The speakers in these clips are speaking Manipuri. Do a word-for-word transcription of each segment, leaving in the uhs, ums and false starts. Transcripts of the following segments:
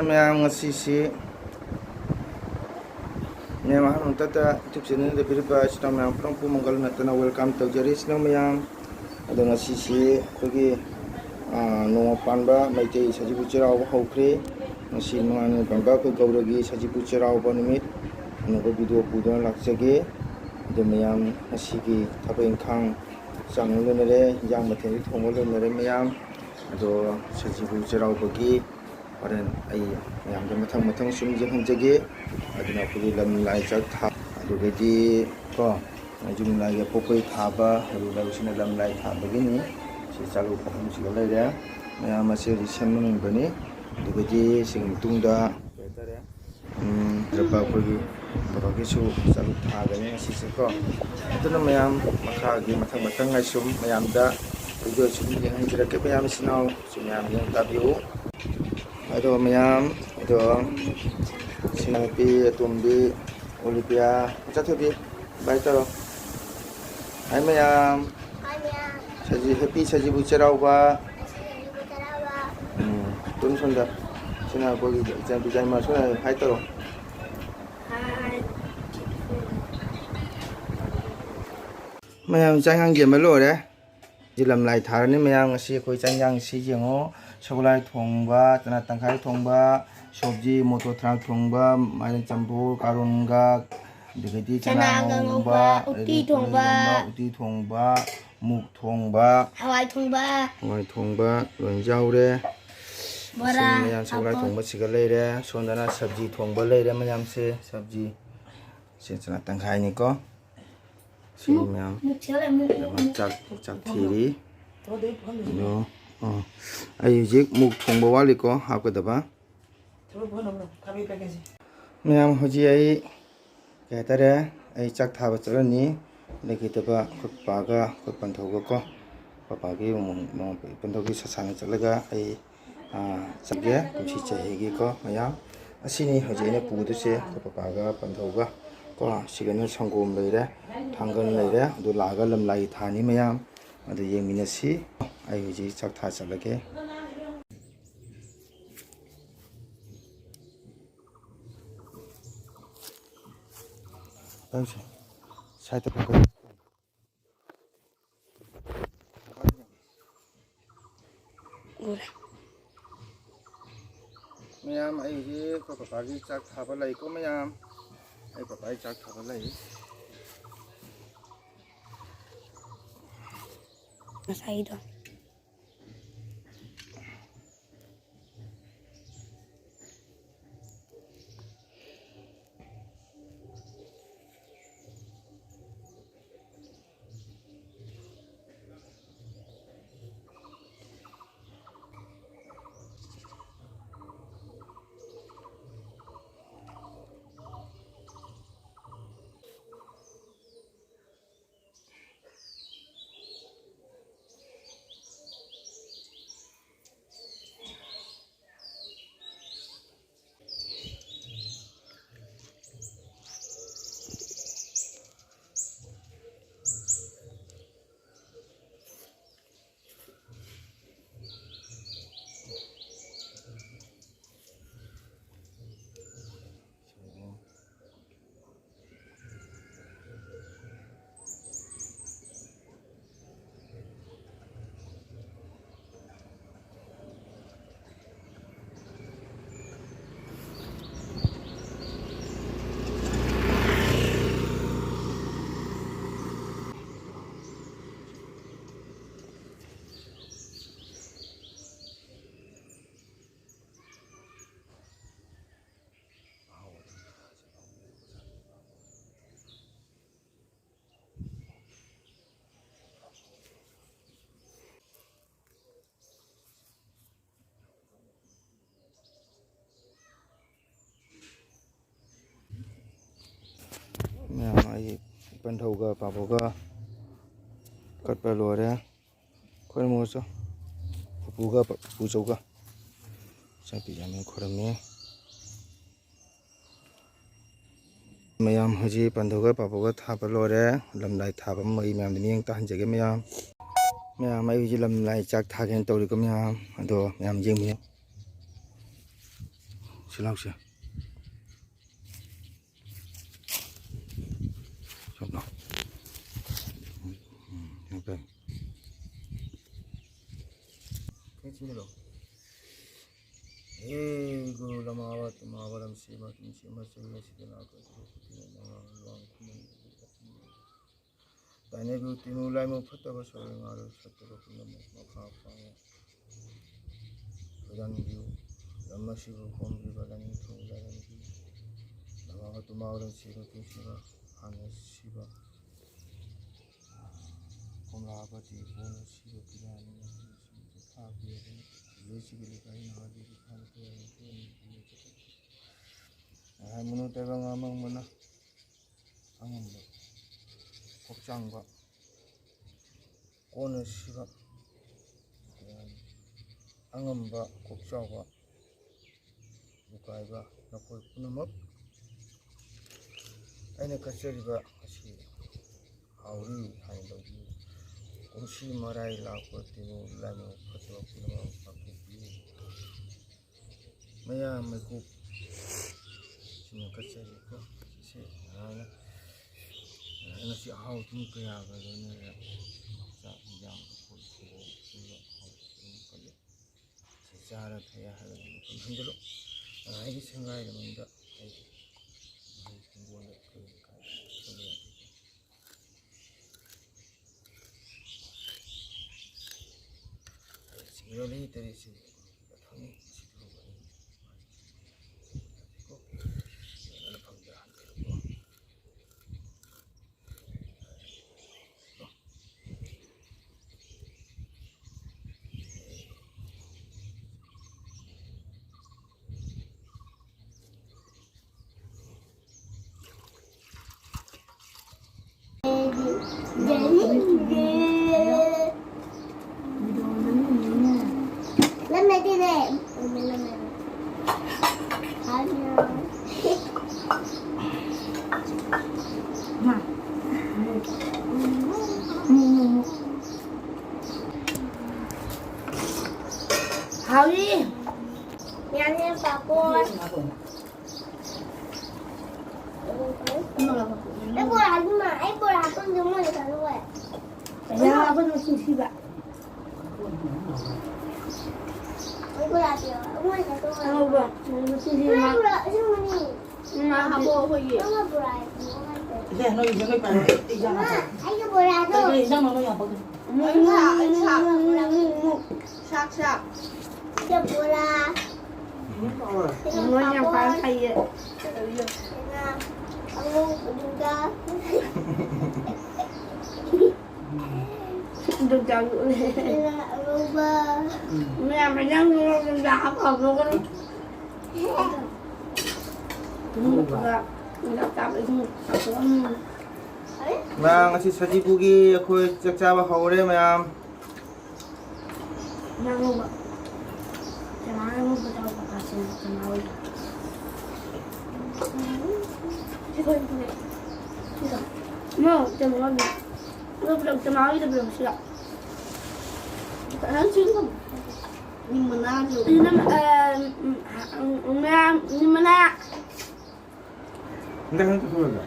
ꯃꯌꯥꯝ, ꯉꯁꯤꯁꯤ ꯃꯌꯥꯝ ꯑꯍꯥꯟꯕ ꯃꯛꯇꯗ YouTube channelꯗ ꯄꯤꯔꯤꯕ ꯏꯆꯤꯟ ꯏꯅꯥꯎ ꯃꯌꯥꯝ ꯄꯨꯝꯅꯃꯛꯄꯨ ꯃꯪꯒꯜ ꯅꯠꯇꯅ welcome ꯇꯧꯖꯔꯤ, ꯏꯆꯤꯟ ꯏꯅꯥꯎ ꯃꯌꯥꯝ꯫ ꯑꯗꯣ ꯉꯁꯤꯁꯤ ꯑꯩꯈꯣꯏꯒꯤ, ꯑꯥ, ꯅꯣꯡꯃ ꯄꯥꯟꯕ ꯃꯩꯇꯩ ꯁꯖꯤꯕꯨ ꯆꯩꯔꯥꯎꯕ ꯍꯧꯈ꯭ꯔꯦ꯫ ꯉꯁꯤ ꯃꯉꯥꯅꯤ ꯄꯥꯟꯕ ꯑꯩꯈꯣꯏ ꯒꯧꯔꯒꯤ ꯁꯖꯤꯕꯨ ꯆꯩꯔꯥꯎꯕ ꯅꯨꯃꯤꯠ ꯑꯅꯧꯕ video ꯄꯨꯗꯨꯅ ꯂꯥꯛꯆꯒꯦ꯫ ꯑꯗꯣ ꯃꯌꯥꯝ ꯉꯁꯤꯒꯤ ꯊꯕꯛ ꯏꯪꯈꯥꯡ ꯆꯥꯛ ꯅꯨꯡ ꯂꯣꯏꯅꯔꯦ, ꯏꯟꯖꯥꯡ ꯃꯊꯦꯜꯗꯤ ꯊꯣꯡꯕ ꯂꯣꯏꯅꯔꯦ ꯃꯌꯥꯝ꯫ ꯑꯗꯣ ꯁꯖꯤꯕꯨ ꯆꯩꯔꯥꯎꯕꯒꯤ ꯍꯣꯔꯦꯟ ꯑꯩ ꯃꯌꯥꯝꯗ ꯃꯊꯪ ꯃꯊꯪ ꯁꯨꯝ ꯌꯦꯡꯍꯟꯖꯒꯦ꯫ ꯑꯗꯨꯅ ꯑꯩꯈꯣꯏꯒꯤ ꯂꯝ ꯂꯥꯏ ꯆꯥꯛ ꯊꯥ-, ꯑꯗꯨꯗꯒꯤꯗꯤ ꯀꯣ, ꯌꯨꯝ ꯂꯥꯏꯒꯤ ꯑꯄꯣꯛꯄꯩ ꯊꯥꯕ, ꯑꯗꯨ ꯂꯧꯁꯤꯅ ꯂꯝ ꯂꯥꯏ ꯊꯥꯕꯒꯤꯅꯤ꯫ ꯁꯤ ꯆꯥꯂꯨꯛ ꯑꯍꯨꯝꯁꯤꯒ ꯂꯩꯔꯦ꯫ ꯃꯌꯥꯝ ꯑꯁꯤ ꯍꯧꯖꯤꯛ ꯁꯦꯝꯕ ꯂꯣꯏꯕꯅꯤ꯫ ꯑꯗꯨꯗꯒꯤꯗꯤ ꯁꯤꯒꯤ ꯃꯇꯨꯡꯗ ꯀꯩ ꯍꯥꯏꯇꯥꯔꯦ, ꯎꯝ, ꯂꯨꯄꯥ ꯑꯩꯈꯣꯏꯒꯤ ꯀꯩꯅꯣꯒꯤꯁꯨ ꯆꯥꯂꯨꯛ ꯊꯥꯒꯅꯤ ꯉꯁꯤꯁꯦ ꯀꯣ꯫ ꯑꯗꯨꯅ ꯃꯌꯥꯝ ꯃꯈꯥꯒꯤ ꯃꯊꯪ ꯃꯊꯪ ꯑꯩ ꯁꯨꯝ ꯃꯌꯥꯝꯗ video ꯁꯨꯝ ꯌꯦꯡꯍꯟꯖꯔꯛꯀꯦ ꯃꯌꯥꯝ ꯏꯆꯤꯟ ꯏꯅꯥꯎ꯫ ꯁꯤ ꯃꯌꯥꯝ ꯌꯦꯡ ꯇꯥꯕꯤꯌꯨ꯫ ꯑꯗꯣ ꯃꯌꯥꯝ, ꯑꯗꯣ ꯁꯤꯅ ꯅꯨꯄꯤ ꯑꯇꯣꯝꯕꯤ ꯑꯣꯂꯤꯕꯤꯌꯥ, ꯃꯆꯥꯊꯣꯏꯕꯤ, bye ꯇꯧꯔꯣ꯫ Hi ꯃꯌꯥꯝ꯫ Hi ꯃꯌꯥꯝ꯫ ꯁꯖꯤ, happy ꯁꯖꯤꯕꯨ ꯆꯩꯔꯥꯎꯕ꯫ Happy ꯁꯖꯤꯕꯨ ꯆꯩꯔꯥꯎꯕ꯫ ꯎꯝ, ꯇꯨꯝ ꯁꯣꯝꯗ꯫ ꯁꯤꯅ ꯑꯩꯈꯣꯏꯒꯤ ꯏꯆꯟꯅꯨꯄꯤ ꯏꯆꯥ ꯏꯃꯥ ꯁꯣꯝꯗ hi ꯇꯧꯔꯣ꯫ Hi꯫ ꯃꯌꯥꯝ ꯆꯥꯛ ꯏꯟꯁꯥꯡ ꯌꯦꯟꯕ ꯂꯣꯏꯔꯦ꯫ ꯁꯤ ꯂꯝꯂꯥꯏ ꯊꯥꯔꯅꯤ ꯃꯌꯥꯝ꯫ ꯉꯁꯤ ꯑꯩꯈꯣꯏ ꯆꯥꯛ ꯏꯟꯁꯥꯡꯁꯤ ꯌꯦꯡꯉꯣ꯫ ꯁꯒꯣꯜꯍꯋꯥꯏ ꯊꯣꯡꯕ, ꯆꯅꯥ ꯇꯪꯈꯥꯏ ꯊꯣꯡꯕ, ꯁꯣꯕꯖꯤ, ꯃꯣꯇꯣꯔ ꯊꯔꯥꯛ ꯊꯣꯡꯕ, ꯃꯥꯏꯔꯦꯟ ꯆꯝꯐꯨꯠ, ꯀꯥꯔꯣꯟꯒ, ꯑꯗꯒꯤꯗꯤ ꯆꯅꯥ ꯆꯅꯥꯒ ꯉꯧꯕ, ꯉꯧꯕ, ꯎꯇꯤ ꯑꯗꯒꯤ ꯊꯣꯡꯕ, ꯎꯇꯤ ꯊꯣꯡꯕ, ꯃꯨꯛ ꯊꯣꯡꯕ, ꯍꯋꯥꯏ ꯊꯣꯡꯕ, ꯍꯋꯥꯏ ꯊꯣꯡꯕ ꯂꯣꯏ ꯌꯥꯎꯔꯦ꯫ ꯕꯣꯔꯥ, ꯁꯤ ꯃꯌꯥꯝ ꯁꯒꯣꯜꯍꯋꯥꯏ ꯄꯥꯐꯣꯔ꯫ ꯊꯣꯡꯕꯁꯤꯒ ꯂꯩꯔꯦ꯫ ꯁꯣꯝꯗꯅ ꯁꯕꯖꯤ ꯊꯣꯡꯕ ꯂꯩꯔꯦ ꯃꯌꯥꯝꯁꯦ꯫ ꯁꯕꯖꯤ ꯁꯦ ꯆꯅꯥ ꯇꯪꯈꯥꯏꯅꯤꯀꯣ꯫ ꯁꯤ ꯃꯨꯛ, ꯃꯌꯥꯝ ꯃꯨꯛ ꯁꯦꯠꯂꯦ, ꯃꯨꯛ, ꯃꯨꯛ, ꯃꯨꯛ꯫ ꯆꯥꯛ, ꯆꯥꯛ ꯊꯤꯔꯤ꯫ ꯑꯗꯣ, ꯑꯣ, ꯑꯩ ꯍꯧꯖꯤꯛ ꯃꯨꯛ ꯊꯣꯡꯕ ꯋꯥꯠꯂꯤꯀꯣ ꯍꯥꯞꯀꯗꯕ꯫ ꯃꯌꯥꯝ ꯍꯧꯖꯤꯛ ꯑꯩ ꯀꯩ ꯍꯥꯏꯇꯥꯔꯦ, ꯑꯩ ꯆꯥꯛ ꯊꯥꯕ ꯆꯠꯂꯅꯤ꯫ ꯂꯩꯈꯤꯗꯕ ꯑꯩꯈꯣꯏ ꯄꯄꯥꯒ ꯑꯩꯈꯣꯏ ꯄꯟꯊꯧꯒꯀꯣ꯫ ꯄꯄꯥꯒꯤ ꯑꯃꯨꯛ, ꯑꯃꯨꯛ ꯄꯟꯊꯧꯒꯤ ꯁꯥꯁꯥꯅ ꯆꯠꯂꯒ ꯑꯩ, ꯑꯥ, ꯆꯠꯒꯦ꯫ ꯀꯨꯝꯁꯤ ꯆꯍꯤꯒꯤꯀꯣ ꯃꯌꯥꯝ꯫ ꯑꯁꯤꯅꯤ ꯍꯧꯖꯤꯛ ꯑꯩꯅ ꯄꯨꯗꯣꯏꯁꯦ ꯑꯩꯈꯣꯏ ꯄꯄꯥꯒ ꯄꯟꯊꯧꯒ ꯀꯣ꯫ ꯁꯤꯒꯅ ꯁꯪꯒꯣꯝ ꯂꯩꯔꯦ, ꯊꯥꯡꯒꯜ ꯂꯩꯔꯦ꯫ ꯑꯗꯨ ꯂꯥꯛꯑꯒ ꯂꯝꯂꯥꯏꯒꯤ ꯊꯥꯅꯤ ꯃꯌꯥꯝ꯫ ꯑꯗꯨ ꯌꯦꯡꯃꯤꯟꯅꯁꯤ꯫ ꯑꯩ ꯍꯧꯖꯤꯛ ꯆꯥꯛ ꯊꯥ ꯆꯠꯂꯒꯦ꯫ ꯇꯧꯁꯦ꯫ ꯁꯥꯏꯠꯇ ꯐꯝꯒꯠꯂꯣ꯫ ꯎꯔꯦ꯫ ꯃꯌꯥꯝ, ꯑꯩ ꯍꯧꯖꯤꯛ ꯑꯩꯈꯣꯏ ꯄꯄꯥꯒꯤ ꯆꯥꯛ ꯊꯥꯕ ꯂꯩꯀꯣ ꯃꯌꯥꯝ꯫ ꯑꯩ ꯄꯄꯥꯒꯤ ꯆꯥꯛ ꯊꯥꯕ ꯂꯩ꯫ ꯉꯁꯥꯏꯗꯣ꯫ ꯃꯌꯥꯝ ꯑꯩ ꯄꯟꯊꯧꯒ ꯄꯥꯕꯣꯒ ꯀꯠꯄ ꯂꯣꯏꯔꯦ꯫ ꯈꯣꯏꯔꯝꯃꯣꯁꯨ ꯄꯨꯄꯨꯒ ꯄꯨꯄꯨꯆꯧꯒ ꯆꯥꯛ ꯄꯤꯖꯅꯤ ꯈꯣꯏꯔꯝꯃꯤ꯫ ꯃꯌꯥꯝ ꯍꯧꯖꯤꯛ ꯄꯟꯊꯧꯒ ꯄꯥꯕꯣꯒ ꯊꯥꯕ ꯂꯣꯏꯔꯦ꯫ ꯂꯝꯂꯥꯏ ꯊꯥꯕ ꯑꯃ ꯑꯩ ꯃꯌꯥꯝꯗ ꯃꯤꯠꯌꯦꯡ ꯇꯥꯍꯟꯖꯒꯦ ꯃꯌꯥꯝ꯫ ꯃꯌꯥꯝ ꯑꯩ ꯍꯧꯖꯤꯛ ꯂꯝꯂꯥꯏ ꯆꯥꯛ ꯊꯥꯒꯦꯅ ꯇꯧꯔꯤꯀꯣ ꯃꯌꯥꯝ꯫ ꯑꯗꯣ ꯃꯌꯥꯝ ꯌꯦꯡꯕꯤꯌꯨ꯫ ꯁꯤ ꯂꯥꯎꯁꯦ꯫ ꯊꯦꯡꯆꯤꯜꯂꯣ꯫ ꯍꯦ ꯒꯨꯔꯨ ꯂꯃꯥꯕ ꯇꯨꯃꯥꯕ ꯂꯝꯁꯤꯕ ꯇꯨꯝꯁꯤꯕ ꯆꯩꯅ ꯁꯤꯗꯅ ꯀꯠꯄ ꯈꯨꯗꯤꯡꯃꯛ ꯃꯉꯥ ꯂꯨꯋꯥꯡ ꯈꯨꯃꯟ ꯇꯥꯏꯅꯦꯒꯨ ꯇꯤꯃꯨ ꯂꯥꯏꯃꯨ ꯐꯠꯇꯕ ꯁꯣꯏ ꯉꯥꯔꯣꯏ ꯐꯠꯇꯕ ꯄꯨꯝꯅꯃꯛ ꯃꯈꯥ ꯄꯥꯡꯉꯦ꯫ ꯈꯣꯏꯗꯥꯟꯕꯤꯌꯨ꯫ ꯂꯝ ꯑꯁꯤꯕꯨ ꯈꯣꯝꯂꯤꯕ ꯂꯥꯏꯅꯤꯡꯊꯧ ꯂꯥꯏꯔꯦꯝꯕꯤ ꯂꯃꯥꯕ ꯇꯨꯃꯥꯕ ꯂꯝꯁꯤꯕ ꯇꯨꯝꯁꯤꯕ ꯍꯥꯟꯅ ꯁꯤꯕ ꯀꯣꯝꯂꯥꯕꯇꯤ ꯀꯣꯟꯅ ꯁꯤꯕ ꯄꯤꯔꯥꯅꯤ꯫ ꯐꯥꯕꯤꯔꯕꯅꯤ꯫ ꯂꯣꯏꯁꯤꯒꯤ ꯂꯩꯀꯥꯏ ꯅꯍꯥꯗꯒꯤ ꯐꯥꯕ ꯀꯌꯥ ꯂꯩꯈ꯭ꯔꯦ꯫ ꯃꯅꯨꯡ ꯇꯥꯏꯕꯪ ꯑꯃꯪꯕꯅ ꯑꯉꯝꯕ ꯀꯣꯛꯆꯥꯡꯕ ꯀꯣꯟꯅ ꯁꯤꯕ ꯑꯉꯝꯕ ꯀꯣꯛꯆꯥꯎꯕ ꯎꯀꯥꯏꯕ ꯅꯈꯣꯏ ꯄꯨꯝꯅꯃꯛ ꯑꯩꯅ ꯀꯠꯆꯔꯤꯕ ꯑꯁꯤ ꯍꯥꯎꯔꯤ ꯍꯥꯏꯅ ꯂꯧꯕꯤꯌꯨ꯫ ꯀꯨꯝꯁꯤ ꯃꯔꯥꯏ ꯂꯥꯛꯄ ꯇꯤꯃꯨ ꯂꯥꯏꯃꯨ ꯐꯠꯇꯕ ꯄꯨꯝꯅꯃꯛ ꯉꯥꯛꯊꯣꯛꯄꯤꯌꯨ꯫ ꯃꯌꯥꯝ ꯃꯩꯀꯣꯛ ꯁꯤꯡꯅ ꯀꯠꯆꯔꯤꯀꯣ꯫ ꯁꯤꯁꯦ ꯉꯁꯤ ꯑꯍꯥꯎ ꯑꯊꯨꯝ ꯀꯌꯥꯒ ꯂꯣꯏꯅꯅ ꯆꯥꯛ ꯏꯟꯖꯥꯡ ꯎꯁꯣꯏ ꯁꯪꯒꯣꯝ ꯑꯆꯨꯝꯕ ꯑꯍꯥꯎ ꯑꯊꯨꯝ ꯀꯜꯂꯤ꯫ ꯁꯤ ꯆꯥꯔ ꯊꯛꯑꯦ ꯍꯥꯏꯕꯗ ꯃꯇꯝ ꯍꯟꯖꯤꯜꯂꯨ꯫ ꯉꯁꯥꯏꯒꯤ ꯁꯦꯡꯒꯥꯏ ꯃꯅꯨꯡꯗ ꯑꯩ ꯍꯤꯡꯒꯣꯜꯗ ꯀꯩ ꯀꯥꯏꯗ ꯆꯠꯄ ꯌꯥꯗꯦ꯫ ꯁꯤꯡꯒꯣꯜ ꯂꯩꯇꯔꯦ ꯁꯤ ꯃꯊꯪ ꯁꯤ ꯊꯧꯕ ꯑꯩ ꯌꯥꯗꯦꯀꯣ꯫ ꯌꯣꯟꯅꯕ ꯐꯪꯗ꯭ꯔꯥ ꯍꯪꯉꯦꯕꯀꯣ꯫ ꯍꯥꯎꯏ꯫ ꯌꯥꯅꯤ ꯄꯥꯄꯣꯔ꯫ ꯑꯩ ꯕꯣꯔꯥ ꯍꯥꯞꯄꯤꯃ, ꯑꯩ ꯕꯣꯔꯥ ꯍꯥꯞꯄꯝꯗꯦ ꯃꯣꯏꯅ ꯆꯥꯔꯨꯔꯦ꯫ ꯌꯥꯕ ꯅꯨꯡꯁꯤꯕ꯫ ꯑꯉꯧꯕ, ꯅꯨꯡꯁꯤꯕ꯫ ꯉꯥ ꯍꯥꯞꯄꯣ ꯑꯩꯈꯣꯏꯒꯤ꯫ ꯏꯆꯦ, ꯅꯣꯏ, ꯏꯆꯦ, ꯅꯣꯏ ꯄꯥꯏꯔꯣ꯫ ꯑꯩ ꯏꯟꯖꯥꯡ ꯍꯥꯞꯄꯒꯦ꯫ ꯑꯩꯒꯤ ꯕꯣꯔꯥꯗꯣ꯫ ꯀꯩ, ꯀꯩ ꯏꯟꯖꯥꯡꯅꯣ ꯅꯣꯏ ꯍꯥꯞꯄꯒꯦ? ꯁꯥꯛ, ꯁꯥꯛ꯫ ꯁꯤꯗ ꯕꯣꯔꯥ꯫ ꯎꯝ, ꯍꯥꯎꯋꯦ꯫ ꯁꯤꯅ ꯃꯣꯏ ꯌꯥꯝ ꯄꯥꯝ ꯄꯥꯄꯣꯔ꯫ ꯐꯩꯌꯦ꯫ ꯁꯤꯅ ꯑꯉꯧꯕꯗꯨꯒ꯫ ꯑꯗꯨꯝ ꯆꯥꯕꯤꯌꯨ꯫ ꯁꯤꯅ ꯑꯉꯧꯕ꯫ ꯎꯝ꯫ ꯃꯌꯥꯝ ꯃꯌꯥꯝ ꯉꯧꯔꯒ ꯍꯥꯞꯄ ꯍꯥꯞꯄꯒ꯫ ꯑꯉꯧꯕ꯫ ꯃꯌꯥꯝ ꯉꯁꯤ ꯁꯖꯤꯕꯨꯒꯤ ꯑꯩꯈꯣꯏ ꯆꯥꯛ ꯆꯥꯕ ꯍꯧꯔꯦ ꯃꯌꯥꯝ꯫ ꯉꯥ ꯉꯧꯕ꯫ ꯆꯅꯥ ꯉꯧꯕ ꯇꯧꯕ ꯀꯥꯁꯤꯅ ꯆꯅꯥ ꯑꯣꯏꯕ꯫ ꯁꯤ ꯊꯣꯏ ꯊꯣꯏ꯫ ꯁꯤꯗ꯫ ꯃꯣ, ꯆꯅꯥ ꯑꯣꯏꯕ꯫ ꯑꯗꯣ ꯄꯨꯂꯞ ꯆꯅꯥ ꯑꯣꯏꯗꯕ꯭ꯔꯣ ꯁꯤꯗ? ꯐꯖꯅ ꯁꯨꯝ ꯅꯤꯝ ꯃꯅꯥꯁꯨ꯫ ꯅꯤꯝ, ꯑ, ꯎꯝ, ꯎꯝ, ꯃꯌꯥꯝ, ꯅꯤꯝ ꯃꯅꯥ꯫ ꯍꯟꯗꯛ ꯍꯟꯗꯛ ꯆꯠꯊꯣꯛꯑꯣꯏꯗ꯭ꯔꯣ?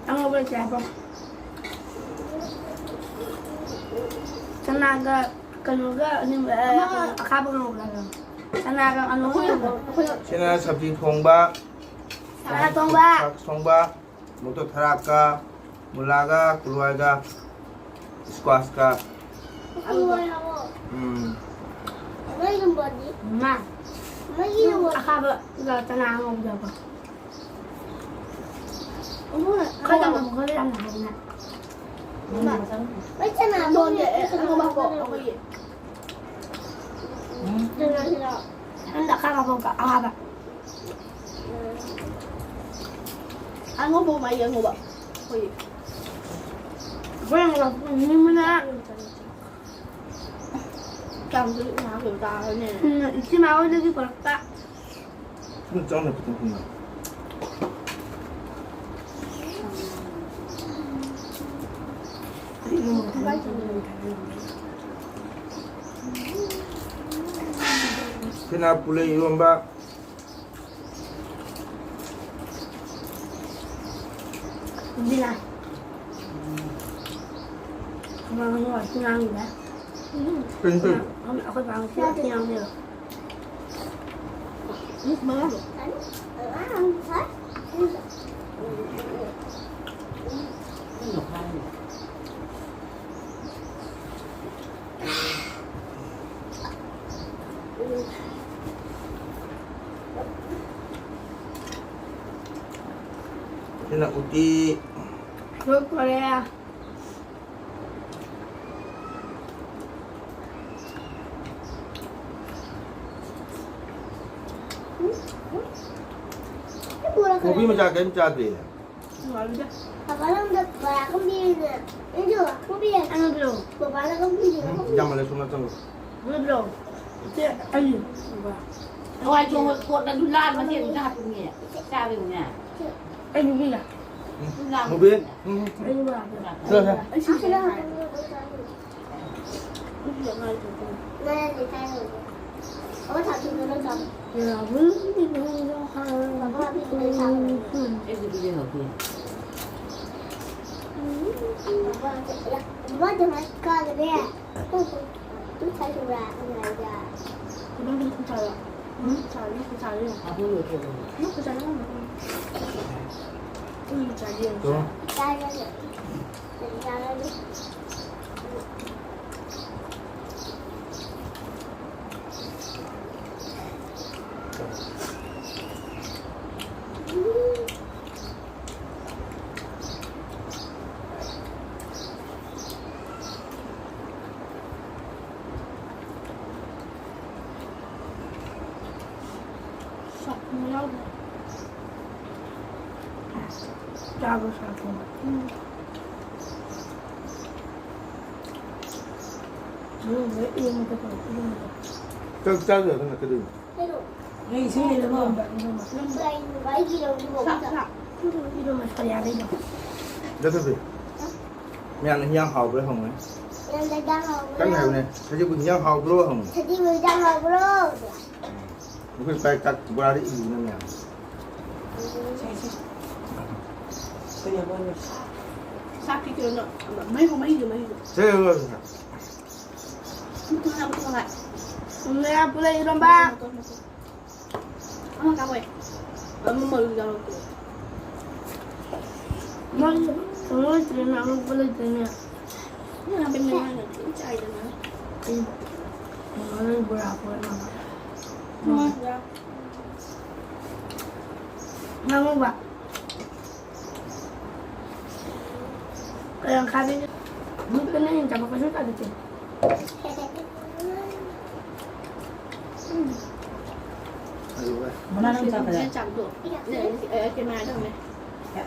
ꯑꯉꯧꯕ ꯂꯩꯇꯦ ꯍꯥꯏꯕ꯫ ꯆꯅꯥꯒ ꯀꯩꯅꯣꯒ ꯑꯅꯤꯃꯛ, ꯑ, ꯑꯃ ꯑꯈꯥꯕ ꯉꯧꯕ ꯍꯥꯏꯕ꯫ ꯆꯅꯥꯒ ꯑꯂꯨꯒ ꯑꯩꯈꯣꯏ, ꯉꯧꯕ꯫ ꯑꯩꯈꯣꯏ ꯁꯤꯅ ꯁꯕꯖꯤ ꯊꯣꯡꯕ, ꯁꯥ ꯊꯣꯡꯕ꯫ ꯁꯥꯛ ꯊꯣꯡꯕ, ꯃꯣꯇꯣꯔ ꯊꯔꯥꯛꯀ, ꯃꯨꯂꯥꯒ, ꯀꯨꯂꯨꯋꯥꯏꯒ, ꯁ꯭ꯀ꯭ꯋꯥꯁꯀ꯫ ꯑꯂꯨꯒ꯫ ꯎꯝ꯫ ꯃꯥ꯫ ꯑꯈꯥꯕꯒ ꯆꯅꯥ ꯉꯧꯕꯗꯣ꯫ ꯈꯔ ꯌꯥꯝ ꯉꯧꯕ, ꯈꯔ ꯌꯥꯝ ꯉꯧꯕꯅꯦ꯫ ꯃꯣꯏ ꯆꯅꯥ ꯂꯣꯟꯗꯦ, ꯑꯦ, ꯑꯉꯧꯕ ꯍꯥꯞꯄꯣ, ꯑꯩꯈꯣꯏꯒꯤ꯫ ꯎꯝ꯫ ꯆꯅꯥꯁꯤꯔꯣ? ꯅꯪꯗ ꯈꯔ ꯍꯥꯞꯄꯣ, ꯑꯉꯥꯡꯕ꯫ ꯑꯉꯧꯕ, ꯃꯥꯒꯤ ꯑꯉꯧꯕ꯫ ꯑꯩꯈꯣꯏꯒꯤ꯫ ꯍꯣꯔꯦꯟ ꯑꯃꯨꯛ ꯂꯥꯛꯄ ꯅꯨꯃꯤꯠ ꯑꯃꯅ꯫ ꯌꯥꯝꯁꯨ ꯏꯃꯥ ꯀꯩꯅꯣ ꯇꯥꯔꯅꯦ꯫ ꯎꯝ, ꯏꯆꯦ ꯃꯥ ꯍꯣꯏꯗꯒꯤ ꯄꯨꯔꯛꯄ꯫ ꯁꯨꯝ ꯆꯥꯎꯅ ꯈꯤꯇꯪ ꯄꯤꯌꯨ꯫ ꯁꯤꯅ ꯄꯨꯂꯩ ꯏꯔꯣꯝꯕ꯫ ꯕꯤꯂꯥ꯫ ꯀꯩꯅꯣ ꯇꯧꯔꯤꯕ? ꯀꯩꯅꯣ ꯇꯧꯔꯤꯕ? ꯑꯩꯈꯣꯏ ꯄꯥ ꯉꯁꯤ ꯋꯥꯇꯤ ꯉꯥꯡꯅꯦꯕ꯫ ꯁꯤꯅ ꯎꯇꯤ꯫ ꯂꯣꯏ ꯄꯨꯔꯦ꯫ ꯀꯣꯕꯤ ꯃꯆꯥ ꯀꯔꯤꯝ ꯆꯥꯗ꯭ꯔꯤ꯫ ꯄꯥꯄꯥ ꯅꯪꯗ ꯕꯣꯔꯥ ꯈꯪꯕꯤꯔꯤꯅꯦ꯫ ꯅꯪꯁꯨ ꯈꯪꯕꯤꯔꯦ꯫ ꯑꯩꯉꯣꯟꯗꯔꯣ? ꯄꯥꯄꯥꯅ ꯈꯪꯕꯤꯔꯤꯅꯦ꯫ ꯌꯥꯝꯃꯜꯂꯦ ꯁꯣꯝ ꯅꯥꯀꯟꯗ꯫ ꯅꯠꯇ꯭ꯔꯣ? ꯏꯆꯦ, ꯑꯩ ꯍꯋꯥꯏ ꯊꯣꯡꯕ ꯀꯣꯠꯅ ꯑꯗꯨ ꯂꯥꯟ ꯃꯆꯦꯠ ꯑꯝꯇ ꯍꯥꯞꯄꯨꯅꯦ꯫ ꯆꯥꯕ ꯌꯦꯡꯉꯨꯅꯦ꯫ ꯑꯩ ꯅꯨꯄꯤꯅ꯫ ꯑꯗꯨ ꯂꯥꯟ ꯃꯨꯕꯤ꯫ ꯃꯆꯦꯠ꯫ ꯎꯝ꯫ ꯑꯩ ꯅꯨꯄꯤꯅ꯫ ꯆꯠꯂꯣ, ꯆꯠꯂꯣ꯫ ꯑꯩ ꯁꯤ ꯁꯤꯗ ꯍꯥꯞꯄꯨ꯫ ꯆꯥꯕ ꯁꯥꯄꯣꯟ꯫ ꯎꯝ꯫ ꯆꯥꯛ ꯆꯥꯗ꯭ꯔꯒ ꯅꯠꯇꯗꯣꯏꯅꯣ꯫ ꯅꯪ ꯏꯁꯤꯡ ꯂꯩꯔꯕꯣ? ꯏꯔꯣꯝꯕ, ꯏꯔꯣꯝꯕ꯫ ꯏꯔꯣꯝꯕ ꯁꯥ, ꯌꯥꯗ ꯏꯔꯣꯝꯕ꯫ ꯗꯥ ꯊꯣꯏꯕꯤ, ꯃꯌꯥꯝꯅ ꯍꯤꯟꯖꯥꯡ ꯍꯥꯎꯕ꯭ꯔꯥ ꯍꯪꯉꯨꯅꯦ꯫ ꯃꯌꯥꯝꯅ ꯍꯤꯟꯖꯥꯡ ꯍꯥꯎꯕ꯭ꯔꯣ? ꯀꯟꯅ ꯍꯥꯏꯌꯨꯅꯦ꯫ ꯁꯖꯤꯕꯨ ꯍꯤꯟꯖꯥꯡ ꯍꯥꯎꯕ꯭ꯔꯣ ꯍꯪꯉꯨ꯫ ꯁꯖꯤꯕꯨ ꯍꯤꯟꯖꯥꯡ ꯍꯥꯎꯕ꯭ꯔꯣ? ꯑꯩꯈꯣꯏ ꯄꯥꯏ ꯀꯛ ꯕꯣꯔꯥꯗ ꯏꯜꯂꯤꯅ ꯃꯌꯥꯝ꯫ ꯁꯦ, ꯁꯦ꯫ ꯀꯩꯅꯣ, ꯀꯩꯅꯣ꯫ ꯆꯥꯛꯇꯤ ꯀꯩꯅꯣ, ꯃꯩꯔꯨ, ꯃꯩꯔꯨ, ꯃꯩꯔꯨ꯫ ꯁꯦ, ꯂꯣꯏꯔꯦ꯫ ꯃꯌꯥꯝ ꯄꯨꯂꯞ ꯏꯔꯣꯝꯕ꯫ ꯑꯃ ꯀꯥꯎꯋꯦ꯫ ꯑꯃ ꯃꯔꯨ ꯌꯥꯎꯔꯛꯇꯦ꯫ ꯃꯔꯨ ꯂꯩꯇ꯭ꯔꯦꯅꯦ, ꯑꯉꯧꯕ ꯂꯩꯇ꯭ꯔꯦꯅꯦ꯫ ꯅꯪ ꯍꯥꯞꯄꯦ, ꯅꯪ ꯍꯥꯟꯅ ꯑꯗꯨꯝ ꯆꯥꯏꯗꯅ꯫ ꯎꯝ꯫ ꯃꯔꯨ ꯕꯣꯔꯥ ꯄꯣꯔꯥ꯫ ꯎꯝ꯫ ꯉꯥꯉꯧꯕ꯫ ꯀꯌꯥꯝ ꯈꯥꯕꯤꯒꯦ? ꯃꯨꯠꯄꯅ ꯍꯦꯟꯅ ꯆꯥꯕ ꯀꯩꯁꯨ ꯇꯥꯗꯦ꯫ ꯃꯅꯥ ꯅꯪ ꯆꯥꯈ꯭ꯔꯦ? ꯆꯥꯛꯇꯣ꯫ ꯀꯦꯃꯦꯔꯥꯗ ꯍꯪꯉꯦ꯫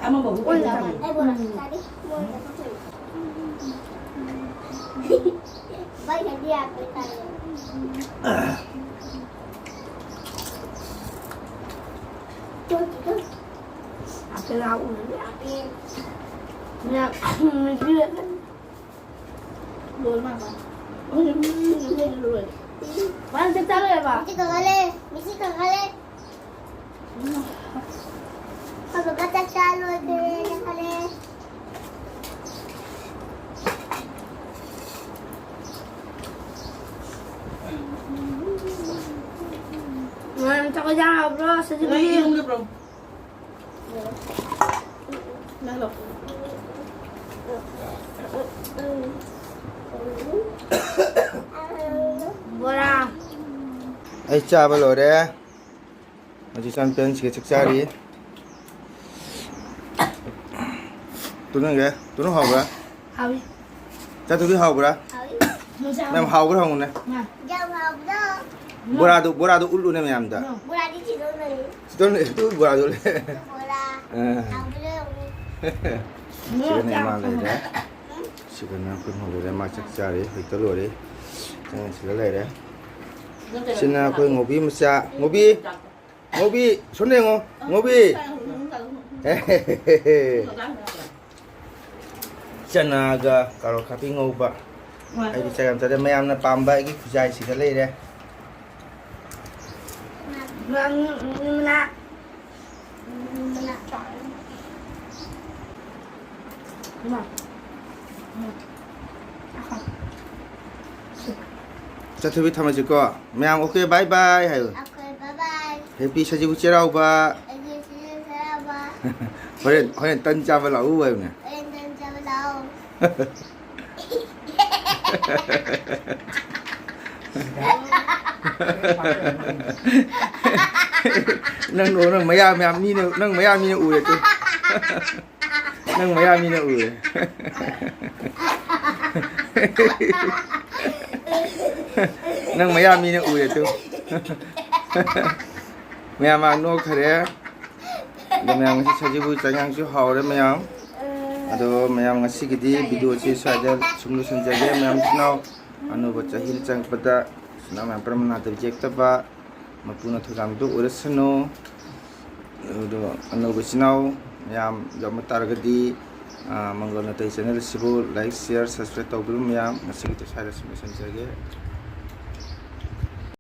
ꯑꯃꯐꯥꯎ ꯑꯣꯏꯅ ꯆꯥꯕ꯫ ꯂꯣꯏꯔ ꯃꯥꯜꯂꯦ꯫ ꯃꯥꯅ ꯆꯥꯛ ꯆꯥ ꯂꯣꯏꯔꯕ? ꯃꯤꯁꯤ ꯀꯪꯍꯜꯂꯦ, ꯃꯤꯁꯤ ꯀꯪꯍꯜꯂꯦ꯫ ꯕꯕꯥ ꯆꯥꯛ ꯆꯥ ꯂꯣꯏꯈ꯭ꯔꯦ, ꯀꯪꯍꯜꯂꯦ꯫ ꯃꯌꯥꯝ ꯆꯥꯛ ꯏꯟꯖꯥꯡ ꯍꯥꯎꯕ꯭ꯔꯣ, ꯁꯖꯤꯕꯨ? ꯅꯪ ꯏꯔꯣꯟꯒꯗ꯭ꯔꯣ? ꯕꯣꯔꯥ꯫ ꯑꯩ ꯆꯥꯕ ꯂꯣꯏꯔꯦ꯫ ꯍꯧꯖꯤꯛ ꯆꯥꯟ ꯄꯦꯟꯁꯤꯒ ꯆꯥꯛ ꯆꯥꯔꯤ꯫ ꯇꯨꯅꯪꯒꯦ? ꯇꯨꯅꯨ ꯍꯥꯎꯕ꯭ꯔꯥ? ꯍꯥꯎꯏ꯫ ꯆꯥꯇꯨꯕꯤ ꯍꯥꯎꯕ꯭ꯔꯥ? ꯍꯥꯎꯏ꯫ ꯃꯌꯥꯝ ꯍꯥꯎꯕ꯭ꯔꯥ ꯍꯪꯉꯨꯅꯦ꯫ ꯃꯥ꯫ ꯌꯥꯝ ꯍꯥꯎꯕ꯭ꯔꯣ? ꯕꯣꯔꯥꯗꯨ, ꯕꯣꯔꯥꯗꯨ ꯎꯠꯂꯨꯅꯦ ꯃꯌꯥꯝꯗ꯫ ꯅꯣ꯫ ꯕꯣꯔꯥꯗꯤ ꯁꯤꯗ ꯂꯩ꯫ ꯁꯤꯗ ꯂꯩ, ꯇꯨ ꯕꯣꯔꯥꯗꯨ ꯂꯩ꯫ ꯕꯣꯔꯥ꯫ ꯑꯥ꯫ ꯍꯥꯎꯕ꯭ꯔꯣ? ꯁꯤꯗꯅꯦ ꯃꯥ ꯂꯩꯔꯦ꯫ ꯁꯤꯗꯅ ꯑꯩꯈꯣꯏ ꯍꯧꯔꯦ, ꯃꯥ ꯆꯥꯛ ꯆꯥꯔꯤ, ꯍꯧꯖꯤꯛꯇ ꯂꯣꯏꯔꯦ꯫ ꯎꯝ, ꯁꯤꯗ ꯂꯩꯔꯦ꯫ ꯁꯤꯅ ꯑꯩꯈꯣꯏ ꯉꯧꯕꯤ ꯃꯆꯥ꯫ ꯉꯧꯕꯤ, ꯉꯧꯕꯤ, ꯁꯣꯝꯗ ꯌꯦꯡꯉꯣ꯫ ꯉꯧꯕꯤ꯫ ꯆꯅꯥꯒ ꯀꯥꯔꯣꯠ ꯈꯥꯄꯤ ꯉꯧꯕ꯫ ꯑꯩꯗꯤ ꯆꯥꯛ ꯌꯥꯝ ꯆꯥꯗꯦ꯫ ꯃꯌꯥꯝꯅ ꯄꯥꯝꯕ ꯑꯩꯒꯤ ꯈꯨꯖꯥꯏꯁꯤꯗ ꯂꯩꯔꯦ꯫ ꯆꯠꯊꯕꯤ ꯊꯝꯃꯁꯤꯀꯣ꯫ ꯃꯌꯥꯝ okay, bye bye ꯍꯥꯏꯌꯨ꯫ Okay, bye bye꯫ Happy ꯁꯖꯤꯕꯨ ꯆꯩꯔꯥꯎꯕ꯫ Happy ꯁꯖꯤꯕꯨ ꯆꯩꯔꯥꯎꯕ꯫ ꯍꯣꯔꯦꯟ, ꯍꯣꯔꯦꯟ ꯇꯟ ꯆꯥꯕ ꯂꯥꯛꯎ ꯍꯥꯏꯌꯨꯅꯦ꯫ ꯍꯣꯔꯦꯟ ꯇꯟ ꯆꯥꯕ ꯂꯥꯛꯑꯣ꯫ ꯅꯪ ꯅꯣꯛꯑꯣ, ꯅꯪ ꯃꯌꯥ ꯃꯌꯥꯝ ꯃꯤꯅ, ꯅꯪ ꯃꯌꯥ ꯃꯤꯅ ꯎꯔꯦ ꯇꯨ꯫ ꯅꯪ ꯃꯌꯥ ꯃꯤꯅ ꯎꯔꯦ꯫ ꯅꯪ ꯃꯌꯥ ꯃꯤꯅ ꯎꯔꯦ ꯇꯨ꯫ ꯃꯌꯥꯝ ꯃꯥꯡ ꯅꯣꯛꯈ꯭ꯔꯦ꯫ ꯑꯗꯣ ꯃꯌꯥꯝ, ꯉꯁꯤ ꯁꯖꯤꯕꯨ ꯆꯥꯛ ꯏꯟꯁꯥꯡꯁꯨ ꯍꯥꯎꯔꯦ ꯃꯌꯥꯝ꯫ ꯑꯗꯣ ꯃꯌꯥꯝ, ꯉꯁꯤꯒꯤꯗꯤ video ꯁꯤ ꯁ꯭ꯋꯥꯏꯗ ꯁꯨꯝ ꯂꯣꯏꯁꯤꯟꯖꯒꯦ꯫ ꯃꯌꯥꯝ ꯏꯆꯤꯟ ꯏꯅꯥꯎ ꯑꯅꯧꯕ ꯆꯍꯤ ꯆꯪꯉꯛꯄꯗ ꯏꯆꯤꯟ ꯏꯅꯥꯎ ꯃꯌꯥꯝ ꯄꯨꯝꯅꯃꯛ ꯅꯥꯗꯕ ꯌꯦꯛꯇꯕ, ꯃꯄꯨꯅ ꯊꯧꯗꯥꯡꯗꯣ ꯑꯣꯏꯔꯁꯅꯨ꯫ ꯑꯗꯣ ꯑꯅꯧꯕ ꯏꯆꯤꯟ ꯏꯅꯥꯎ ꯃꯌꯥꯝ ꯌꯥꯎꯔꯝꯕ ꯇꯥꯔꯒꯗꯤ, ꯑꯥ, ꯃꯪꯒꯣꯜ ꯅꯥꯇꯩ channel ꯑꯁꯤꯕꯨ like, share, subscribe ꯇꯧꯕꯤꯔꯣ ꯃꯌꯥꯝ꯫ ꯉꯁꯤꯒꯤꯗꯤ ꯁ꯭ꯋꯥꯏꯗ ꯁꯨꯝ ꯂꯣꯏꯁꯤꯟꯖꯒꯦ꯫